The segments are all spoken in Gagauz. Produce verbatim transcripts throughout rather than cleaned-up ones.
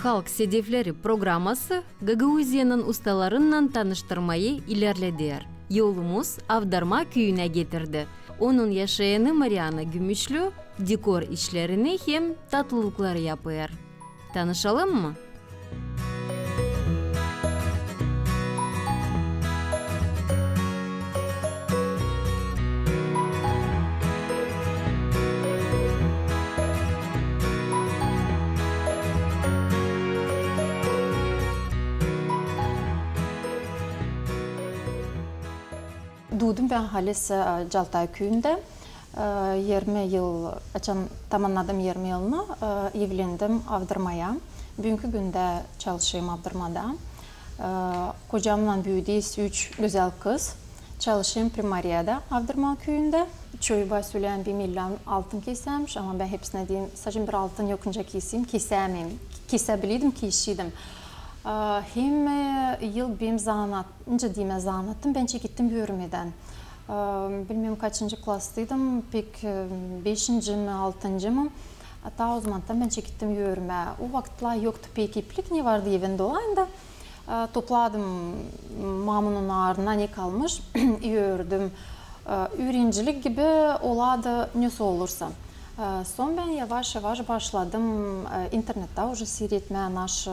Halk sedefleri programası Gagauziyanın ustalarınnan tanıştırmayı ilerleder. Yolumuz Avdarma küüyünä getirdi. Onun yaşayanı Mariana Gümüşlü dekor işlerini hem tatlılıkları yapêr. Tanışalım mı? Duudum bän halis, e, Caltay küüyündä. E, irmi yıl, açan tamannadım irmi yılını, e, evlendim Avdarmaya. Büünkü gündä çalışêrım Avdarmada. E, kocamnan büüdüyüz üç gözäl kız. Çalışêrım primariyada Avdarma küüyündä. Çoyu baa söleer, benim ellän altın kesermiş, ama bän hepsinä deerim, saçım bir altın yokunca keseyim, kesämeerim. Kesäbileydim, keşeydim. E, hem, e, yıl benim zanaat, nicä deyim, zanaatım, bän çekettim üörmedän. E, bilmeerim, kaçıncı klasdaydım, pek, e, beşinci mi, altıncı mı? Taa ozamandan bän çekettim üörmää. O vakıtlar yoktu pek iplik, ne vardı evin dolayında. E, topladım mamunun aarına ne kalmış, üördüm. E, üürencilik gibi olardı, ne olursa. E, sora bän yavaş-yavaş başladım, e, internettä uje siiretmää, naşı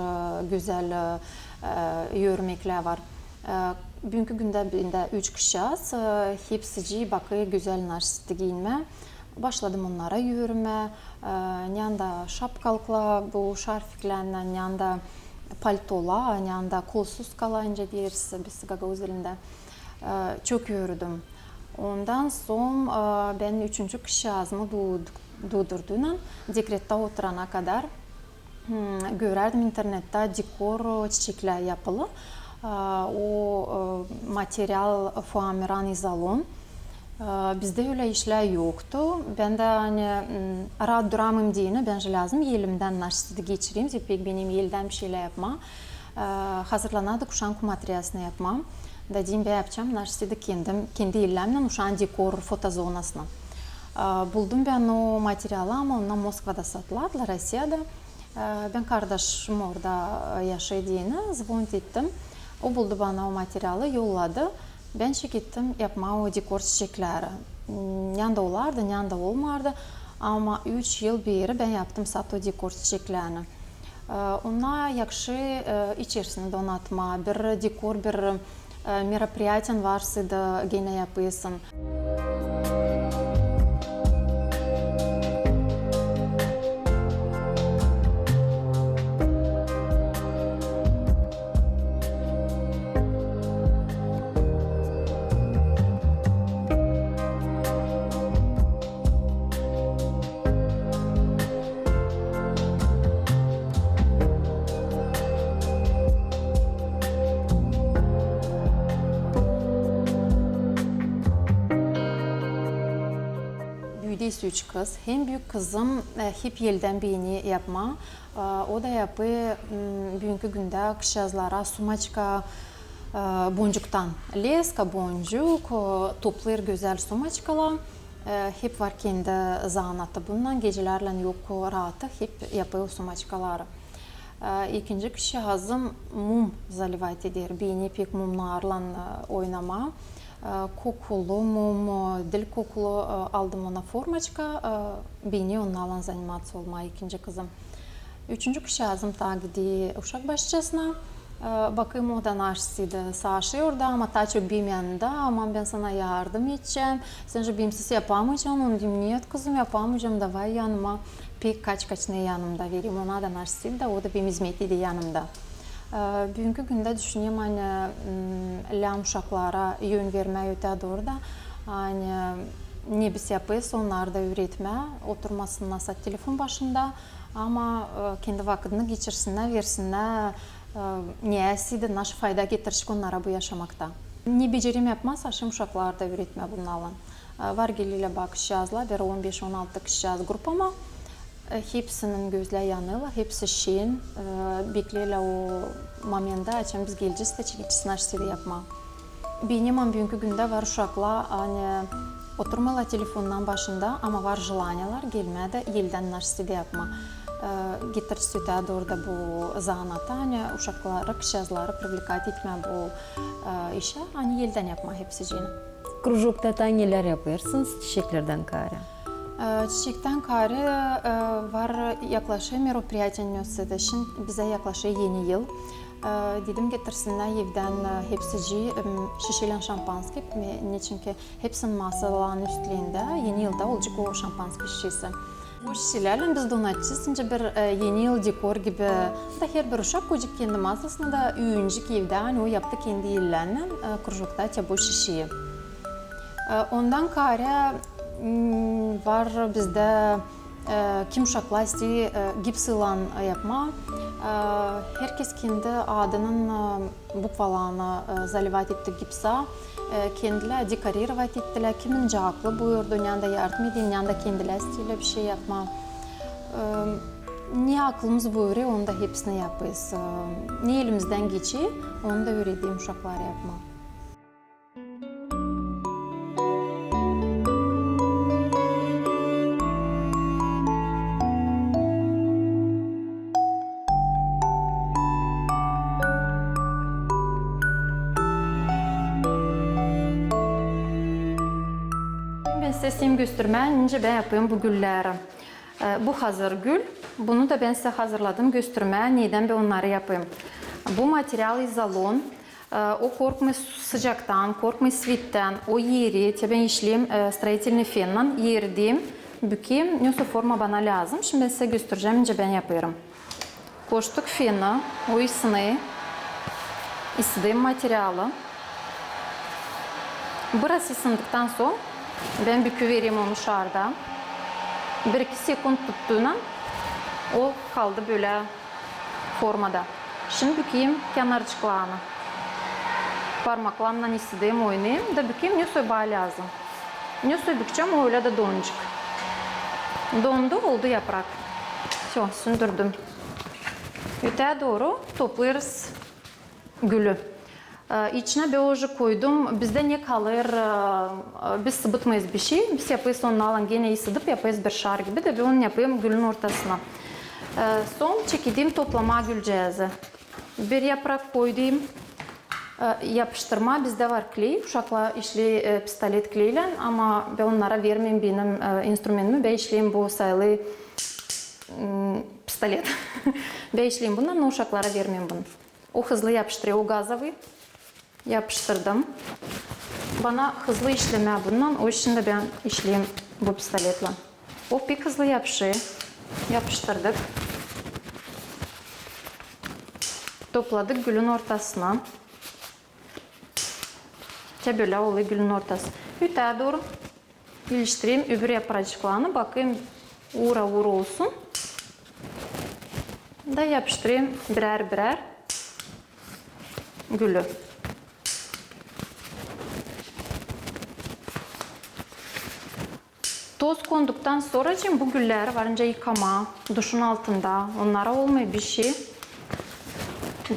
gözäl, e, üörmeklär var. E, büünkü gündä bendä üç kızçaaz, e, hepsicii bakêr gözäl naştı giyinmää. Başladım onnara üörmää, e, nända şapkalıklar, bu şarfiklärlän, nända paltolar, nända kolsuz kalayınca deeriz biz gagauz dilindä. E, çok üördüm. Ondan sora, e, bän üçüncü kızçaazımı duud-, duudurdunan, dekrettä oturana kadar, hmm, görärdim internettä dekor, çiçeklär yapılı. E, o, e, material foamiran izolon. E, bizdä ölä işlär yoktu. Bän dä, ani, m, raat duramêêrım deyni, bän lääzım elimdän naştı geçireyim, zerä pek benim eldän bişeylär yapmaa. E, hazırlanardık uşaan kumatriyasını yapmaa. Da deyim, bän yapacam naştı kendim, kendi ellärimnän uşaan dekor fotozonasını. E, buldum bän o materialı, ama onnar Moskvada satılêrdı, Rossiyada. E, bän kardaşım orada, e, yaşêêr deyni, zvonit ettim. O buldu bana o materialı, yolladı. Bän çekettim yapmaa o dekor çiçekleri. Nända olardı, nända olmardı. Ama üç yıl beeri bän yaptım sade o dekor çiçeklerini. E, onnar yahşı, e, içerisini donatmaa, bir dekor, bir, e, meropriyatin varsa da genä yapêrsın. Büüdüyüz üç kız. Hem büük kızım, e, hep eldän beener yapmaa. E, o da yapêr, m, büünkü gündä kızçaazlara sumaçka, e, boncuktan. Leska, boncuk, e, toplêêr gözäl sumaçkalar. E, hep var kendi zanaatı bundan, gecelärlän yok raatı, hep yapêr o sumaçkaları. E, ikinci kızçaazım mum zalivat eder, beener pek mumnarlan, e, oynamaa. E, kokulu mum, e, dil kokulu, e, aldım ona formaçka, e, beener onnarlan zanimaţiya olmaa ikinci kızım. Üçüncü kızçaazım taa gider uşak başçasına. E, bakêrım, o da naştı sade savaşêr orada, ama taa çok benim yanımda, "Aman, bän sana yardım edecäm, sän ju benimsiz yapamêêcan." Ona deyim, "Нет, kızım, yapamêêcam, davay yanıma." Pek kaç-kaç ne yanımda vereyim, ona da naştı sade, o da benim izmet eder yanımda. E, büünkü gündä düşünerim, ani, m, lääm uşaklara yön vermää ötää dooru da, ani ne biz yapêrız, onnarı da üüretmää, oturmasınnar sade telefon başında, ama, e, kendi vakıdını geçirsinnär, versinnär, e, ne sade, naşı fayda getirecek onnara bu yaşamakta. Ne becererim yapmaa, sade uşakları da üüretmää bunnarlan. E, var gelerlär baa kızçaazlar, bir on beş-on altı kızçaaz grupama. E, hepsinin gözleri yanêrlar, hepsi şen, e, bekleerlär o momenti, açan biz gelecez da çekecez naştı sade yapmaa. Beenerim, ani büünkü gündä var uşaklar, ani oturmêêrlar telefonun başında, ama var jelaniyalar gelmää dä eldän naştı sade yapmaa. E, getirä süüdä dooru da bu zanaatı, ani uşakları, kızçaazları привлекать etmää bu, e, işä, ani eldän yapmaa hepsicini. Krujokta taa nelär yapêrsınız çiçeklerdän kaarä? E, çiçektän kaarä, e, var yaklaşêr мероприятие, nesoysa da şindi bizä yaklaşêr Eni yıl. E, dedim, getirsinnär evdän, e, hepsicii, m, şişelän şampanskıy, me-, neçinki hepsinin masaların üstlerindä Eni yılda olacek o şampanskıy şişesi. O şişelärlän biz donatacez, nicä bir, e, Eni yıl dekor gibi. Da herbir uşak koyacek kendi masasına da üüncük evdä, ani o yaptı kendi ellärindän, e, krujokta te bu şişeyi. E, ondan kaarä, m, var bizdä, e, kim uşaklar isteer, e, gips ilan yapmaa. E, herkez kendi adının, e, bukvalarını, e, заливать etti gipsa, e, kendilär dekorirovat ettilär. Kimin caaklı buyurdu, nända yardım edeyim, nända kendilär isteerlär bişey yapmaa. E, ne aklımız buyurêr, onu da hepsini yapêrız. E, ne elimizdän geçer, onu da üüredeyim uşakları yapmaa. Bän sizä isteerim göstermää, nicä bän yapêrım bu gülleri. E, bu hazır gül. Bunu da bän sizä hazırladım göstermää, nedän bän onnarı yapêrım. Bu material izolon. E, o korkmêêr sıcaktan, korkmêêr svettän, o eri, te bän işleerim, e, строительный феннän, erdeerim, bükeerim, nesoy forma bana lääzım. Şindi bän sizä gösterecäm, nicä bän yapêrım. Koştuk feni, o isiner, isiderim materialı. Biraz isindiktan sora bän büküvererim onu şarda. Bir-iki sekund tuttuunnan o kaldı bölä formada. Şindi bükeerim kenarcıklarını. Parmaklarımnan isiderim, oynêêrım da bükeerim, nesoy bana lääzım. Nesoy bükecäm, o ölä dä donacek. Dondu, oldu yaprak. Всё, sündürdüm. Ötää dooru toplêêrız gülü. E, içinä bän уже koydum. Bizdä ne kalêr, e, e, biz sıbıtmêêrız bişey. Biz yapêrız onunnan genä isıdıp, yapêrız bir şar gibi da bän onu yapêrım gülün ortasına. E, sora çekederim toplamaa gülcääzi. Bir yaprak koydum. E, yapıştırmaa, bizdä var kley. Uşaklar işleer, e, pistolet kleylän, ama bän onnara vermeerim benim, e, instrumentimi. Bän işleerim bu sayılı, m, pistolet. Bän işleerim bununnan, no uşaklara vermeerim bunu. O hızlı yapıştırêr, o gazovıy. Yapıştırdım. Bana hızlı işlemää bununnan, o için dä bän işleerim bu pistoletlän. O pek hızlı yapışêr. Yapıştırdık. Topladık gülün ortasına. Te bölä olêr gülün ortası. Ötää dooru. İliştirerim öbür yapracıklarını, bakêrım, uura-uur olsun. Da yapıştırerim birär-birär gülü. Toz konduktan soracıım bu gülleri var nicä yıkamaa duşun altında. Onnara olmêêr bişey.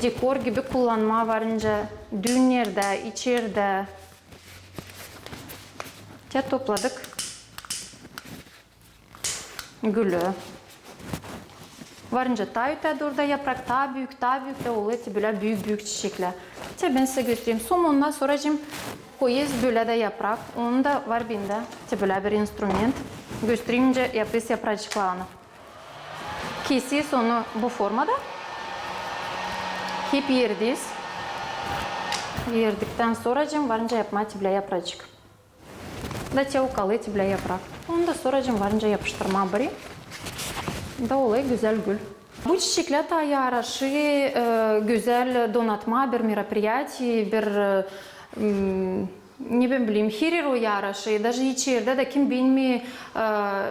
Dekor gibi kullanmaa var nicä düünnerdä, içerdä. Te topladık gülü. Var nicä taa ötää dooru da yaprak, taa büük, taa büük dä olêr te bölä büük-büük çiçeklär. Te bän sizä göstereyim. Sora ondan soracıım koyêrız bölä dä yaprak. Onu da var bendä te bölä bir instrument. Göstereyim, nicä yapêrız yapracıklarını. Keseriz onu bu formada. Hep ereriz. Erdiktän soracıım var nicä yapmaa te bölä yapracık. Da te o kalêr te bölä yaprak. Onu da soracıım var nicä yapıştırmaa burayı. Da olêr gözäl gül. Bu çiçeklär taa yaraşêr, e, gözäl donatmaa bir мероприятие, bir, e, m, ne bän bileyim, her erä o yaraşêr. Даже içerdä dä kim bilmeer,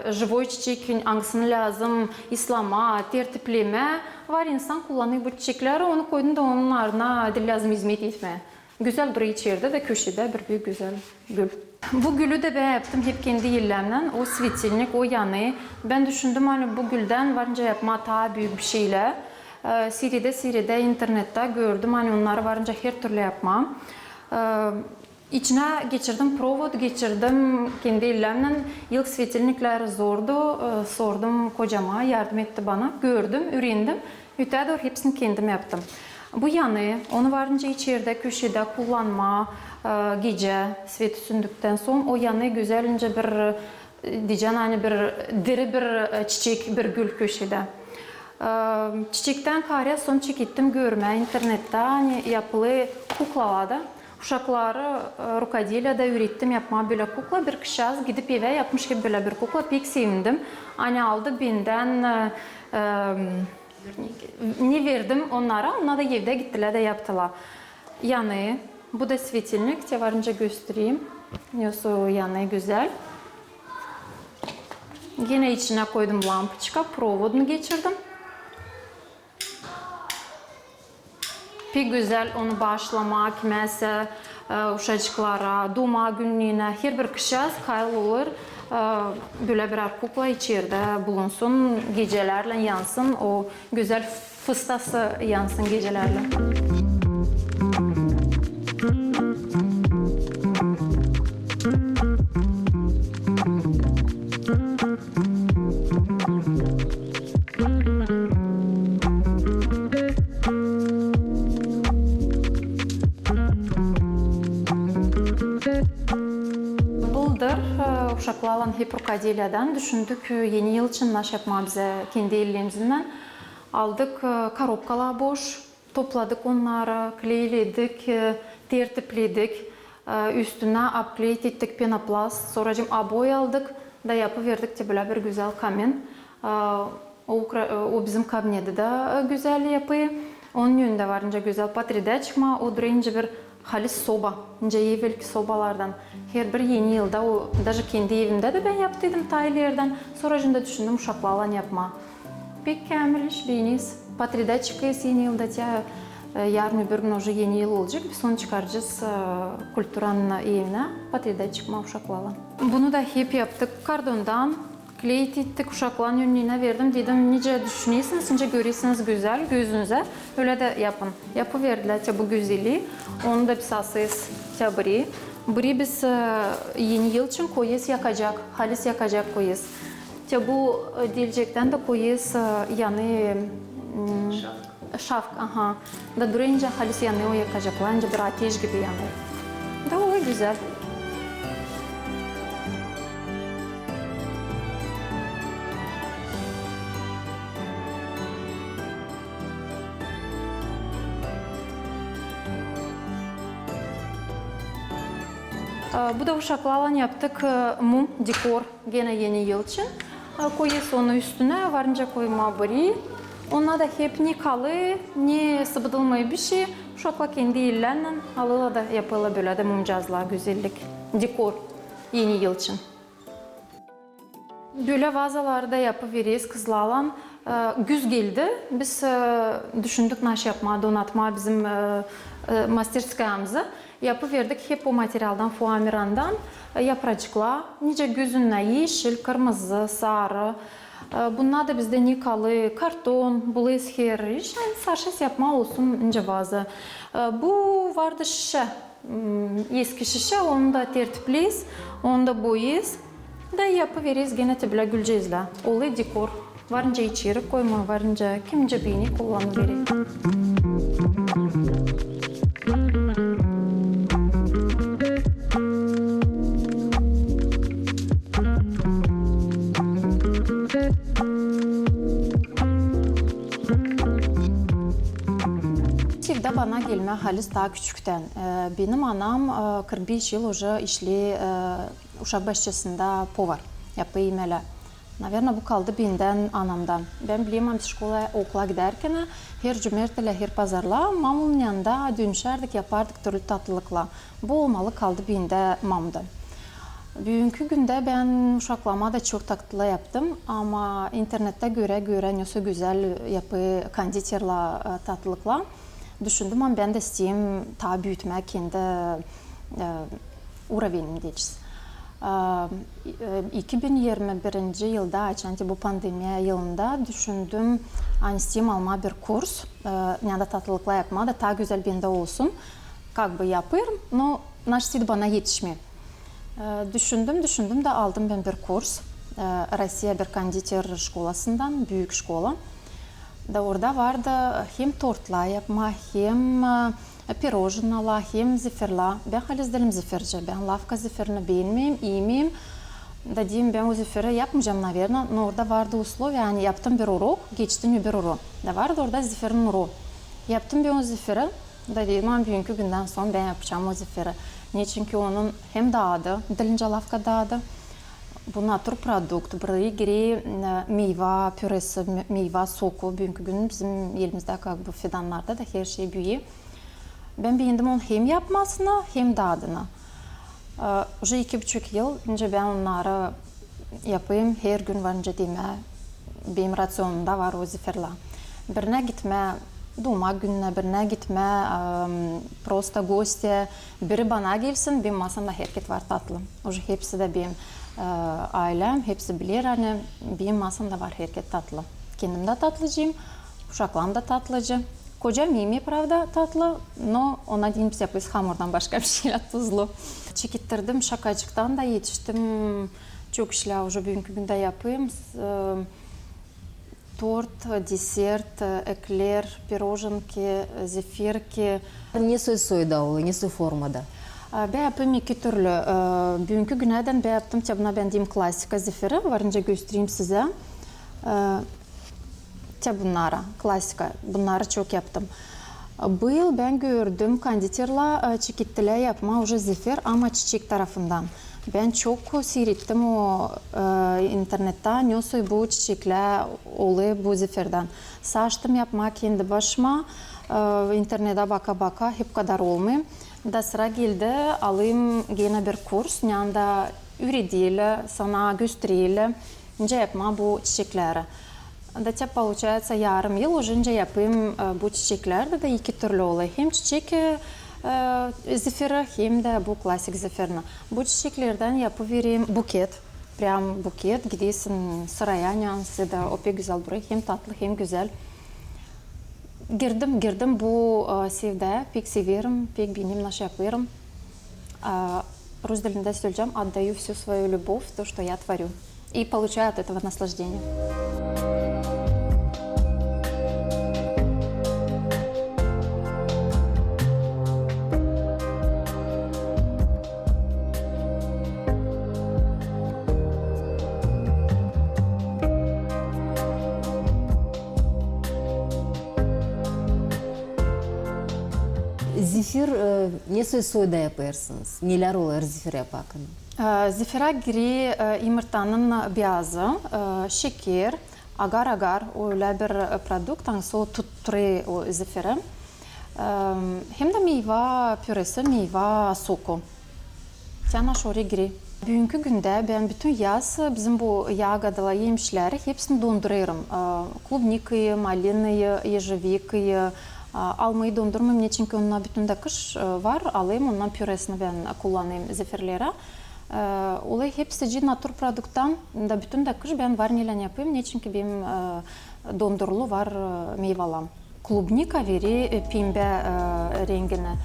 e, живой çiçek, angısını lääzım islamaa, tertiplemää. Var insan kullanêr bu çiçekleri, onu koydun da onun ardına diil lääzım izmet etmää. Gözäl durêr içerdä dä, köşedä bir büük gözäl gül. Bu gülü dä bän yaptım hep kendi ellärimnän. O светильник, o yanêr. Bän düşündüm, ani bu güldän var nicä yapmaa taa büük bişeylär. E, siiredä-siiredä internettä gördüm, ani onnarı var nicä her türlü yapmaa. E, İçinä geçirdim provod, geçirdim kendi ellämnän. İlk svetilnikleri zordu. E, sordum kocama, yardım etti bana. Gördüm, üürendim. Ötää dooru hepsini kendim yaptım. Bu yanı, onu varınca içerdä, köşedä kullanmaa, e, gecä sveti sunduktan sora o yanı gözälcä bir, e, diyecän, ani bir diri bir, e, çiçek, bir gül köşedä. E, çiçektän kaarä sora çekettim görmää internettä, ani yapılı kuklalar da. Uşakları, e, rukodeliyada üürettim yapmaa bölä kukla. Bir kızçaaz gidip evä yapmış hep bölä bir kukla. Pek sevindim. Ani aldı bendän, e, e, ne verdim onnara, onnar da evdä gittilär dä yaptılar. Yanı, bu da svetilnik, te varınca göstereyim. Nasıl yanı gözäl. Genä içinä koydum lampoçka, provodunu geçirdim. Pek gözäl onu baaşlamaa kimäsä, e, uşacıklara, duuma gününä. Herbir kızçaaz kayıl olur, e, bölä birär kukla içerdä bulunsun, gecelärlän yansın, o gözäl fıstası yansın gecelärlän. Bıldır, e, uşaklarlan hep rukadeliyadan düşündük, e, Eni yıl için naşä yapmaa bizä kendi ellerimizdän. Aldık, e, korobkalar boş, topladık onnarı, kleyledik, e, tertipledik, e, üstünä obkleyt ettik penoplast, sora aboya aldık da yapıverdik te bölä bir gözäl kamin. E, o ukra-, e, o bizim kabineti dä, e, gözäl yapı. Onun önündä var nicä gözäl potreda çıkmaa, o durêr nicä bir halis soba, nicä evelki sobalardan. Herbir Eni yılda o, daje kendi evimdä dä bän yaptıydım taa ilerdän. Sora şindi düşündüm uşaklarlan yapmaa. Pek käämil iş, beeneriz. Potreda çıkêrız Eni yılda, te, e, yarın öbür gün uje Eni yıl olacek, biz onu çıkaracez, e, kulturanın evinä, potreda çıkmaa uşaklarlan. Bunu da hep yaptık kardondan, kleyt ettik, uşakların önünä verdim, dedim, nicä düşünersiniz, nicä görersiniz gözäl gözünüzä, ölä dä yapın. Yapıverdilär te bu gözeli, onu da biz asêrız te buri. Buri biz, e, Eni yıl için koyêrız yakacak, halis yakacak koyêrız. Te bu, e, delicäktän dä koyêrız, e, yanı, m, şafk, aha. Da durêr nicä halis yanêr o yakacaklar, nicä bir ateş gibi yanêr. Da o gözäl. E, bu da uşaklarlan yaptık, e, mum, dekor. Genä Eni yıl için, e, koyêrız onu üstünä, var nicä koymaa buri. Onnar da hep ne kalêr, ne sıbıdılmêêr bişey. Uşaklar kendi ellännän alêrlar da yapêrlar bölä dä mumcaazlar, gözellik, dekor Eni yıl için. Bölä vazaları da yapıvereriz kızlarlan. E, güz geldi, biz, e, düşündük naşä yapmaa, donatmaa bizim, e, e, masterskoyamızı. Yapıverdik hep o materialdan, fuamirandan, e, yapracıklar. Nicä gözünnä, eşil, kırmızı, sarı. E, bunnar da bizdä ne kalêr, karton, bulêrız her iş. Ani saşes yapmaa olsun, nicä vaza. E, bu vardı şişä, m, eski şişä, onu da tertipleriz, onu da boyêrız. Da yapıvereriz genä te bölä gülceezlär. Olêr dekor. Var nicä içeri koymaa, var nicä kim nicä beener, kullanıverer. Sevda bana gelmä halis taa küçüktän. E, benim anam, e, kırk beş yıl uje işleer, e, uşak başçasında povar, yapêr imelää. Naverno, bu kaldı bendän anamdan. Bän bilerim, biz şkolaya, okula gidärkän, her cumertelä, her pazarla mamamın yanında dönüşärdik, yapardık türlü tatlılıklar. Bu olmalı kaldı bendä mamamdan. Büünkü gündä bän uşaklarıma da çok tatlılar yaptım, ama internettä görä-görä, nesoy gözäl yapêr konditerlär, e, tatlılıklar. Düşündüm, ani bän dä isteerim taa büütmää kendi, e, urovenim deyecez. E, e, iki bin irmi birinci yılda, açan te bu pandemiya yılında düşündüm, ani isteerim almaa bir kurs, e, ne da tatlılıklar yapmaa da taa gözäl bendä olsun. Как бы yapêrım, no Naştiydi bana etişmää. E, düşündüm, düşündüm da aldım bän bir kurs, e, Rossiya bir konditer şkolasından, büük şkola. Da orada vardı hem tortlar yapmaa, hem, e, pirojennalar, hem zifirlär. Bän halis deelim zifirci, bän lavka zifirini beenmeerim, iimeerim. Da deerim, bän o zifiri yapmayacam, naverno, no orada vardı usloviya, ani yaptım bir urok, geçtim bir urok. Da vardı orada zifirin uroku. Yaptım bän o zifiri, da deerim, ama büünkü gündän sora bän yapacam o zifiri. Neçinki onun hem dadı, dilince lavka dadı, bu natur produkt, burayı girä, e, meyva püresi, me-, meyva soku. Büünkü gün bizim elimizdä, как бы, fidannarda da her şey büüyer. Bän beendim onu hem yapmasını, hem dadını. E, уже iki buçuk yıl, nicä bän onnarı yapêrım, her gün var nicä demää, benim raţionumda var o zifirlär. Birinä gitmää duuma gününä, birinä gitmää, em, prosto gostiya, biri bana gelsin, benim masamda herket var tatlı. Уже hepsi dä benim, e, aylem, hepsi biler, ani benim masamda var herket tatlı. Kendim dä tatlıcıyım, uşaklarım da tatlıcı. Kocam iimeer, pravda, tatlı, no ona deyni biz yapêrız hamurdan başka bir şeylär tuzlu. Çekettirdim şakacıktan da etiştim çok işlär, уже büünkü gündä yapêrım. E, tort, desert, ekler, pirojenki, zifirki. Ne soy soyda olêr, ne soy formada? E, bän yapêrım iki türlü. E, büünkü günädän bän yaptım, te buna bän deyim klasika zifiri, var nicä göstereyim sizä. E, Te bunnarı, klasika, bunnarı çok yaptım. Bu yıl bän gördüm, konditerlär, e, çekettilär yapmaa уже zifir, ama çiçek tarafından. Bän çok siirettim o, e, internettä, ne soy bu çiçeklär olêr bu zifirdän. Saştım yapmaa kendi başıma, e, internetä baka-baka, hep kadar olmêêr. Da sıra geldi, alayım genä bir kurs, ne anda üüredärlär, sana gösterärlär. Nicä yapmaa bu çiçekleri. Da te, получается, yarım yıl уже nicä yapêrım, e, bu çiçekleri dä, da iki türlü olêr. Hem çiçek, e, e, zifiri, hem dä bu klasik zifirini. Bu çiçeklerdän yapıvererim buket. Прям buket, gidersin sıraya, neansı da o pek gözäl durêr. Hem tatlı, hem gözäl. Girdim, girdim bu, e, sevdä, pek severim, pek beenerim, naşey yapêrım. E, Rus dilindä söleyecäm: отдаю всю свою любовь в то, что я творю. И получаю от этого наслаждение. Zifir, e, ne soy soyda yapêrsınız? Nelär olêr zifir yaparkan? E, zifirä girer, e, yımırtanın biyazı, e, şeker, agar-agar, o ölä bir, e, produkt, angısı o tutturêr o zifiri. E, hem dä meyva püresi, meyva soku. Te naşey oraya girer. Büünkü gündä bän bütün yaz bizim bu yagodaları, emişleri hepsini dondurêrım. E, klubnikayı, malinayı, ежевикayı, e, almayı dondurmêêrım, neçinki onnar bütün dä kış, e, var, alêrım, ondan püresini bän kullanêrım zifirlerä. E, olêr hepsicii natur produkttan, da bütün dä kış bän var nelän yapêrım, neçinki benim, e, dondurulu var, e, meyvalarım. Klubnika verer, e, pembä, e, rengini.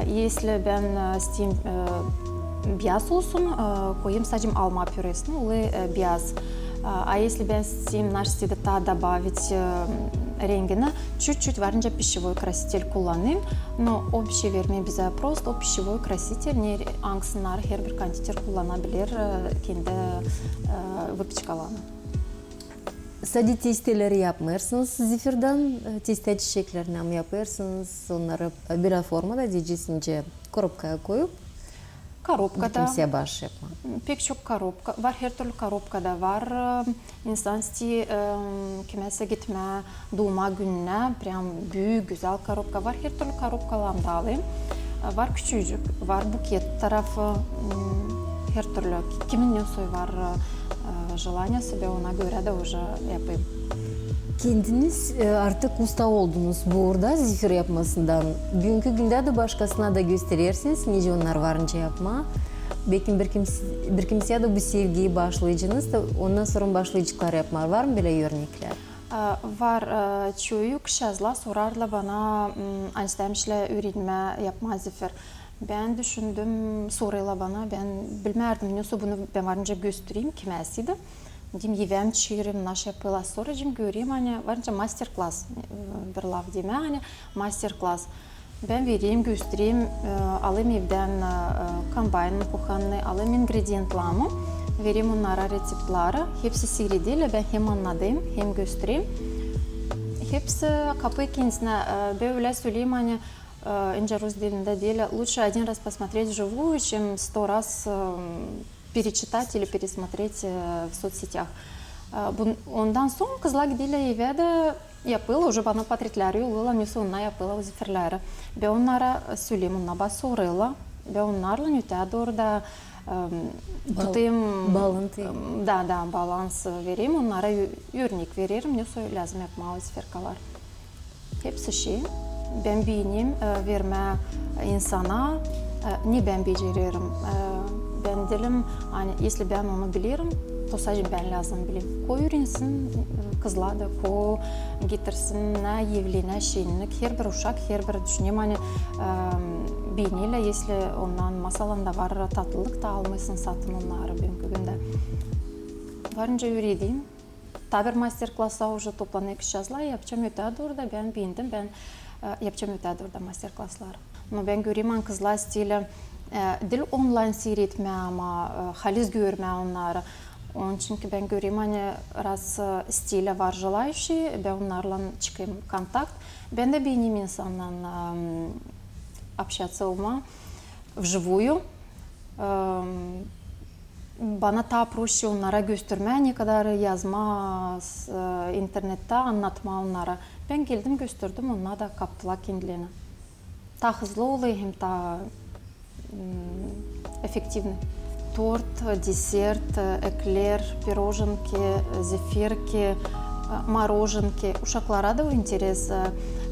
E, если bän, e, isteerim, e, biyaz olsun, e, koyêrım sade alma püresini, olêr, e, biyaz. E, а если bän isteerim naşey taa добавить, e, rengini, çüt-çüt var nicä пищевой краситель kullanêrım. Но o bir şey vermeer bizä, просто o пищевой краситель, ne, angısını herbir konditer kullana biler, e, kendi, e, выпечкаларına. Sade testeleri yapmêêrsınız zifirdän, e, testä çiçeklerini mi yapêrsınız, onnarı, e, bölä formada, deyecez, nicä korobkaya koyup. Korobkada. Kimseyä baaş yapmaa. Pek çok korobka var, her türlü korobkada var. E, insan isteer, e, kimäsä gitmää duuma gününä, прям büük, gözäl korobka var, her türlü korobkalardan alêrım. E, var küçücük, var buket tarafı, m, her türlü, kimin ne soy var, e, желаниеsı, bän ona görä dä уже yapêrım. Kendiniz, e, artık usta oldunuz burada zifir yapmasından. Büünkü gündä dä başkasına da gösterersiniz, nicä onnar var nicä yapmaa. Bekim bir kims-, bir kimseyä dä bu sevgiyi baaşlayacınız da, ondan sora başlayaceklar yapmaa. Var mı bölä örneklär? E, var, e, çoyu kızçaazlar sorarlar bana, m, ani istämişlär üürenmää yapmaa zifir. Bän düşündüm, sorêrlar bana, bän bilmärdim, nesoy bunu bän varınca göstereyim, kimäsiydi. Dedim, evdä çekerim, nasıl yapêrlar. Sora dedim, göreyim, ani varınca master-klass, e, bir laf demää, ani master-klass. Bän vereyim, göstereyim, e, alêrım evdän, e, e, kombaynımı kuhannıy, alêrım ingredientlarımı, vereyim onnara reţeptleri. Hepsi siirederlär, bän hem annadêrım, hem göstereyim. Hepsi kapêr kendisinä, e, bän ölä söleyim, ani, e, nicä rus dilindä deerlär, лучше один раз посмотреть вживую, чем сто раз, e, перечитать или пересмотреть, e, в соцсетях. E, bun-, ondan soñ kızlar giderlär evä dä yapêrlar, уже bana portretleri yollêêrlar, nesoy onnar yapêrlar o ziferleri. Bän onnara söleerim, onnar bana sorêrlar. Bän onnarlan ötedooru da, e, tutêrım, baalantı. Da, da, baalans vererim, onnara ör-, örnek vererim, nesoy lääzım yapmaa o ziferkalar. Hepsi şey. Bän beenerim, e, vermää insana, e, ne bän becererim. E, bän deerim, ani, если bän onu bilerim, to sade bän lääzım bileyim. Koy üürensin, e, kızlar da, koy getirsin, ne evlää, ne şennik. Herbir uşak, herbir, düşünerim, ani, e, beenerlär, если ondan masalanda var tatlılık da almêêrsın satın onnarı büünkü gündä. Varınca üürederim. Taa bir master-klassa уже toplanêr kızçaazlar, yapacam ötedooru da, bän beendim, bän, e, yapacam ötedooru da master-klasslar. No bän görerim, ani kızlar isteerlär, e, diil onlayn siiretmää, ama, e, halis görmää onnarı. Onun için ki bän görerim, ani раз, e, isteerlär, var желающие, bän onnarlan çıkêrım kontakt. Bän dä beenerim insannan, e, общаться olmaa вживую. E, bana taa проще onnara göstermää, nekadar yazmaa, e, internettä, annatmaa onnara. Bän geldim, gösterdim, onnar da kaptılar kendilerini. Taa hızlı olêr hem taa, m, efektivnıy. Tort, desert, ekler, pirojenki, zefirki, e, morojenki. Uşaklara da o interes. E,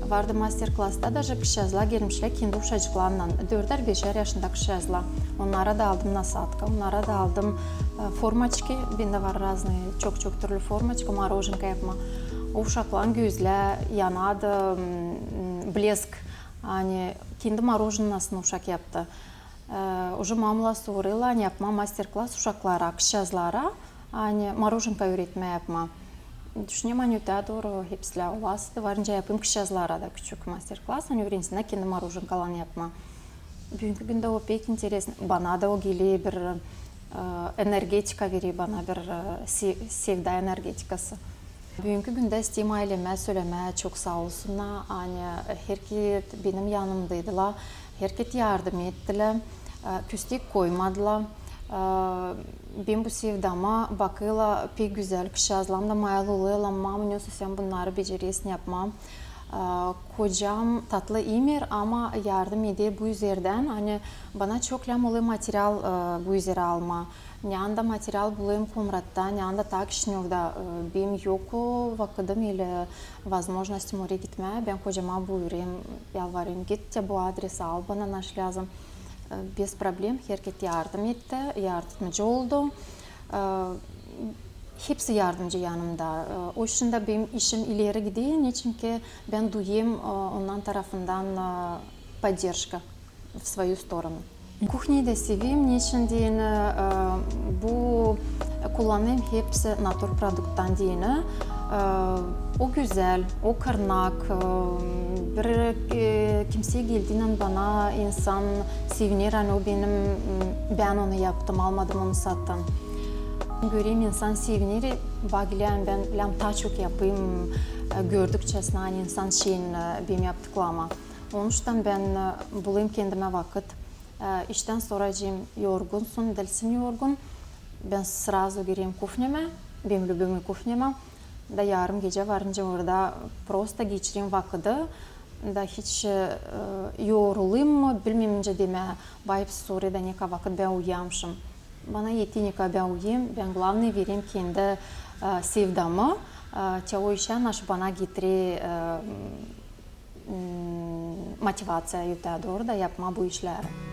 vardı master-klassta, даже kızçaazlar gelmişlär kendi uşacıklarınnan. Dördär-beşär yaşında kızçaazlar. Onnara da aldım nasadka, onnara da aldım, e, formaçki. Bendä var разные, çok-çok türlü formaçki, morojenka yapmaa. O uşakların gözlär yanadı, m, blesk. Ani kendi morojenasını uşak yaptı. E, уже mamalar sorêrlar, ani yapmaa master-klass uşaklara, kızçaazlara, ani morojenka üüretmää yapmaa. Düşünerim, ani ötedooru hepsilär olasıdı, varınca yapêrım kızçaazlara da küçük master-klass, ani üürensinnär kendi morojenkalarını yapmaa. Büünkü gündä o pek интересно. Bana da o geler bir, e, energetika verer, bana bir, e, se-, sevda energetikası. Büünkü gündä isteerim aylemä sölemää, çok saa olsunnar, ani herket benim yanımdaydılar, herket yardım ettilär, e, küstek koymadılar. E, benim bu sevdama bakêrlar pek gözäl kızçaazlar da, mayıl olêrlar, mama, nesoy sän bunnarı beceresin yapmaa. E, kocam tatlı imer, ama yardım eder bu üzerdän, ani bana çok lääzım olêr material, e, bu üzerä almaa. Ne anda material bulêrım Komratta, ne anda taa Kişinövda, e, benim yok vakıdım ili возможностьым oraya gitmää. Bän kocama buyurêrım, yalvarêrım, git te bu adresä, al bana naşey lääzım. E, без проблем, herket yardım etti, yardımcı oldu. E, hepsi yardımcı yanımda. E, o için dä benim işim ileri gider, neçin ki bän duyêrım, e, onnan tarafından, e, поддержка в свою сторону. Kuhnyayı da severim, neçin deyni, e, bu kullanêrım hepsi natur produkttan deyni. E, o gözäl, o kırnak, e, bir, e, kimsey geldiynän bana insan seviner, ani o benim, m, bän onu yaptım, almadım onu satın. Görerim, insan seviner, bak, lääzım bän, lääzım taa çok yapayım, e, gördükçä, ani insan şeyin, e, benim yaptıklarıma. Onuştan bän, e, bulêrım kendimä vakıt. E, iştän sora deyni yorgunsun, diilsin yorgun. Bän сразу girerim kuhnyama, benim любимый kuhnyama. Da yarım gecä varınca orada prosto geçireyim vakıdı. Da hiç, e, yorulayım mı, bilmeerim, nicä demää, bana hepsi sorêr da, ne kadar vakıt bän uyuyamşım. Bana eter, ne kadar bän uyuyêrım, bän главное vereyim kendi, e, sevdamı, e, te o işä, naşey bana getirer, e, m, motivaţiya, ötedooru da yapmaa bu işleri.